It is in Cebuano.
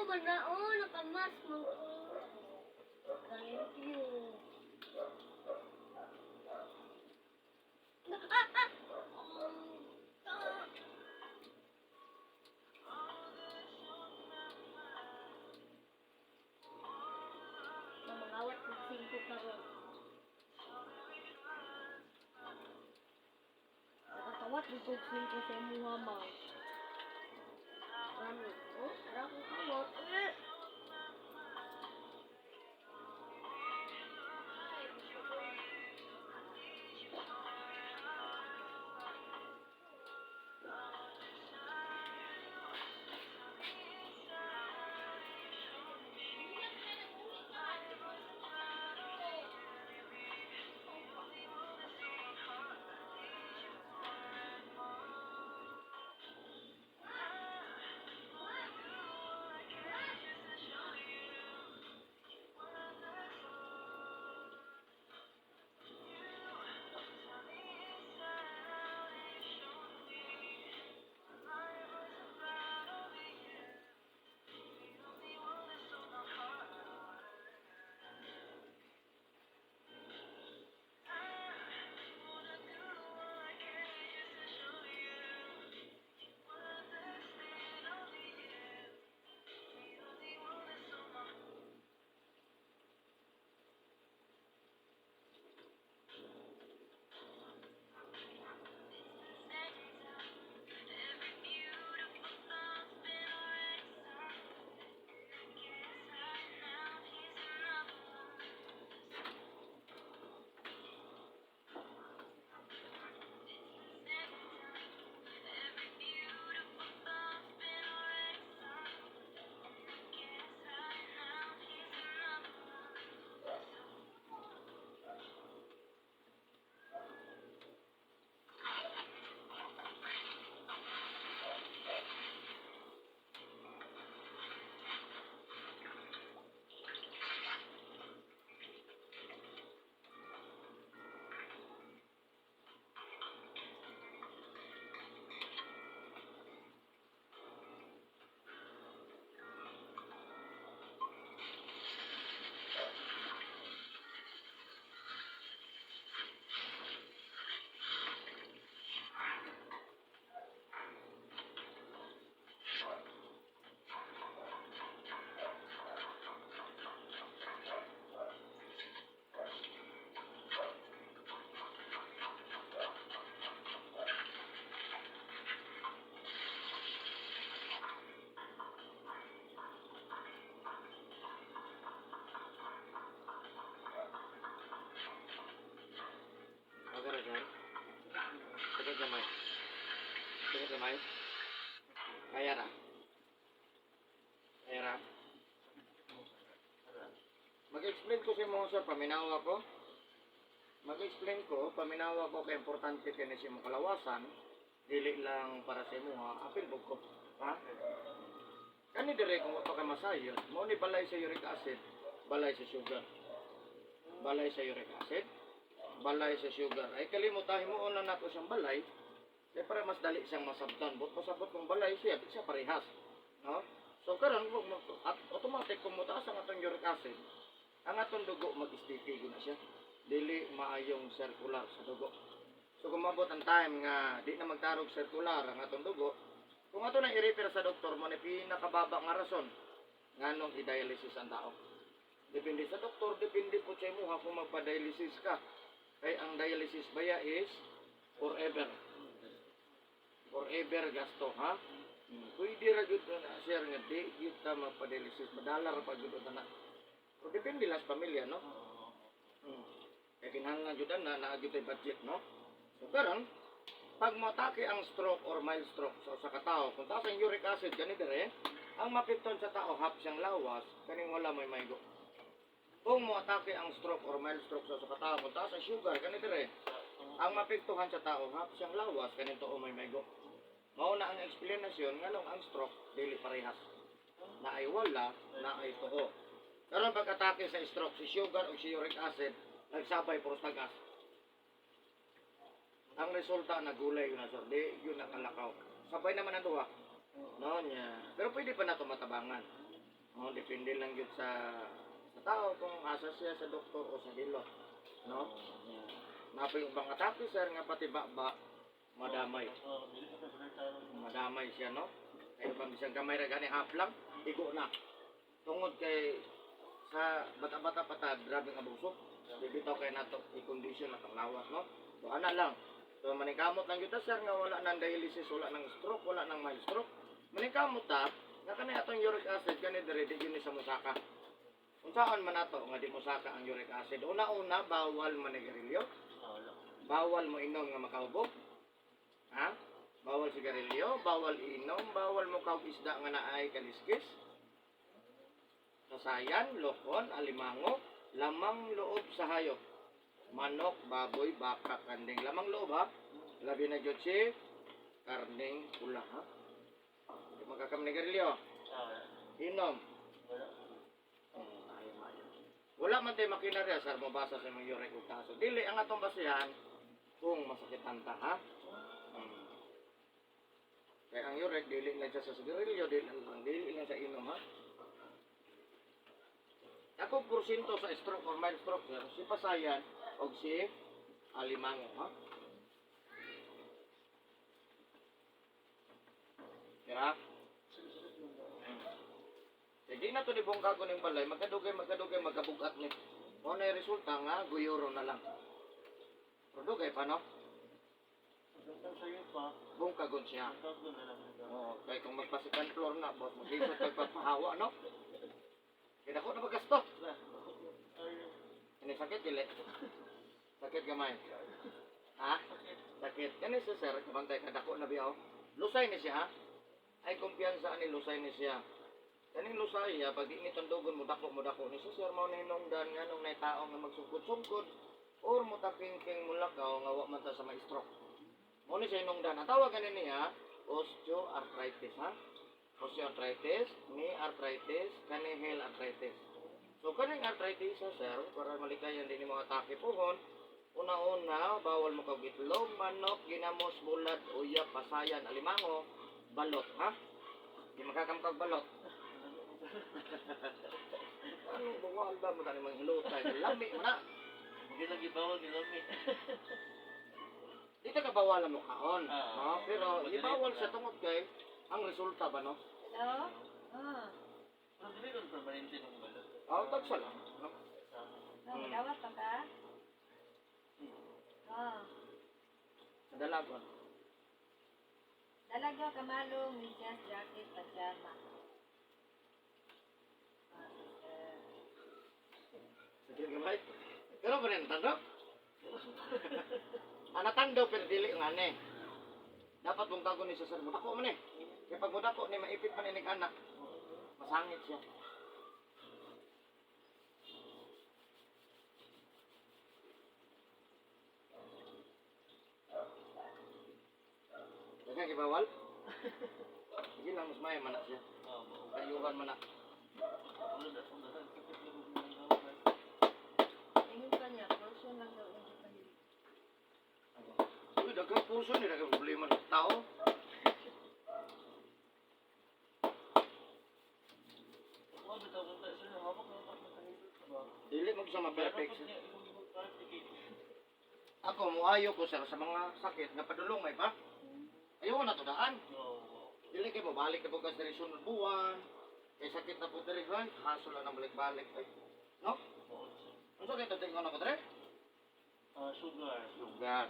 Man na, oh, nakamas man ko. Thank you. Ah, ah! Oh, ah. Mamangawat ng singko karon. Nakakawat ng kog singko sa imuha, ma. Ano? Oh, ara akong kawat. Eh! Okay ra, sir. Sakit gamay. Sakit gamay. Kaya ra. Kaya ra. Mag-explain ko sa imo, sir, paminawa ko. Mag-explain ko, paminawa ko kay importante kini sa imong kalawasan, dili lang para sa imo ha, apil bug ko. Ha? Kani dire kung wa pa ka masayod, mao ni balay sa uric acid, balay sa sugar. Balay sa uric acid, balay sa sugar. Ay kalimutahin mo una nato siyang balay, kaya para mas dali siyang masabtan. But pasabot kung balay siya, di siya parehas. No? So karon at automatic kung motaas ang atong uric acid, ang atong dugo mag-sticky na siya. Dili maayong circular sa dugo. So kung mabot ang time nga di na magtarog circular ang atong dugo, kung ato na i-refer sa doktor mo ni pinakababa nga rason nganong i-dialysis ang tao. Depende sa doktor, depende po sa imuha kung magpa-dialysis ka. Kay ang dialysis baya is forever. Forever gasto, ha? Pwede ra gyud na sir nga di gyud ta magpa-dialysis, madala ra pa gyud na. Pero depende lang sa pamilya, no? Kay kinahanglan gyud na naa gyud tay budget, no? So karon, pag moatake ang stroke or mild stroke sa usa ka tawo, kung taas ang uric acid kani dire, ang mapikton sa tao half siyang lawas, kaning wala may maigo. Kung moatake ang stroke or mild stroke sa usa ka tawo, kung taas ang sugar kani dire, ang mapiktuhan sa tao half siyang lawas, kaning tuo may maigo. Mao na ang explanation nganong ang stroke dili parehas. Naay wala, naay tuo. Karon pag-atake sa stroke, si sugar o si uric acid, nagsabay puros tagas. Ang resulta nagulay yun na sir, di yun ang kalakaw. Sabay naman ang duha. No niya. Pero pwede pa nato matabangan. No, depende lang gyud sa tao kung asa siya sa doktor o sa hilot, no? Yeah. Napoy ubang atake, sir, nga pati ba madamay. Oo, dili ka sa tayo. Madamay siya, no? Kaya pang bisang gamay ra gani, half lang, igo na. Tungod kay sa bata-bata pa ta, grabe nga abuso. Di bitaw kay nato i-condition na lawas, no? So ana lang. So maningkamot lang gyud ta, sir, nga wala nang dialysis, wala nang stroke, wala nang mild stroke. Maningkamot ta nga kani atong uric acid kani diri di gyud ni sa musaka. Unsaon man nato nga di musaka ang uric acid? Una-una, bawal manigarilyo, Ah, wala. bawal mo inom nga makaubog. Ha? Bawal sigarilyo, bawal inom, bawal mo kaog isda nga naay kaliskis. Kasayan, lokon, alimango, lamang loob sa hayop. Manok, baboy, baka, kanding. Lamang loob, ha? Labi na jud si karneng pula, ha? Di magkakam ni. Ah, wala. Inom. Wala. Ayaw, ayaw. Wala man tayo makina riya, sir, mabasa sa mga uric ug taso. Dili ang atong basihan kung masakitan ta, ha? Kaya ang uric, dili lang siya sa sigarilyo, dili lang sa inom, ha? Ako porsyento sa stroke or mild stroke, sir, si pasayan o si alimango, ha? Tira? Kaya di na to ni bongga ko ning balay, magkadugay, magkadugay, magkabugat ni. Mao na yung resulta nga, guyoro na lang. Pero dugay pa, no? Pagkatang sa'yo pa, Bungkagon siya. pagkatang na lang nila. Oo, kaya kung magpa-second floor na, boss, mag-isot pagpapahawa, no? Kaya dako na magasto. Wala. Ay, Ini sakit, dili. Sakit gamay. Ha? sakit. Sakit. Kani siya, sir, kabantay ka, dako na biyaw. Lusay ni siya, ha? Ay, kumpiyansa ani lusay ni siya. Kaning lusay, ha, pag di ni tundugon mo dako ni siya, sir, mao na hinungdan nga nung naitao nga magsungkod-sungkod or mutakingking mulakaw nga wa man ta sa ma-stroke. Mao ni siya hinungdan. Ang tawag gani niya, osteoarthritis, ha? Osteoarthritis, knee arthritis, kani heel arthritis. So kaning arthritis, ha, sir, para malikayan din mo atake pohon, una-una, bawal mo kag itlog, manok, ginamos, bulad, uyap, pasayan, alimango, balot, ha? Di makakamkag balot. Ano, bawal ba mo tani manghilutay? Lami mo na. Hindi lagi bawal, gilami. Di ta ka bawalan mo kaon. Ah, No? Pero madali ibawal na. sa tungod kay ang resulta ba, no? Hello? Ah, Pero dili rin permanente ng balot. Oh, tagsa lang. No? ah, madawat pa ka? Ah, Sa dalagon. dalaga kamalong, medyas, jacket, pajama. Ah, sir. Sakit gamay. Pero ba rin, tando? Anatando pero dili nga ni. Dapat mong kagon ni sa sir, mudako man eh. Kaya pag mudako ni maipit man inig anak, masangit siya. Daghang gibawal? Sige lang, mas maya man na siya. Ah, mao. Kayuhan man na. Wala na akong dahan. Sakit na kung mga bawal. Ingon pa niya, portion lang daw ang ipahili. Uy, daghang puso ni daghang problema ng tao. Wala bitaw kung tayo, sir. Hawak na hawak na kahilot ka ba? Dili mo sa ma-perfect. Meron pa niya, imong imong card, Ako moayo ko, sir, sa mga sakit nga padulong may pa. Ayaw na to daan. Oo. Dili kay mo balik na bukas diri sunod buwan. Kay sakit na po diri hoy, haso lang ang balik-balik ay. No? Oo, sir. Unsa kay to tingon ako diri? Ah, sugar. Sugar.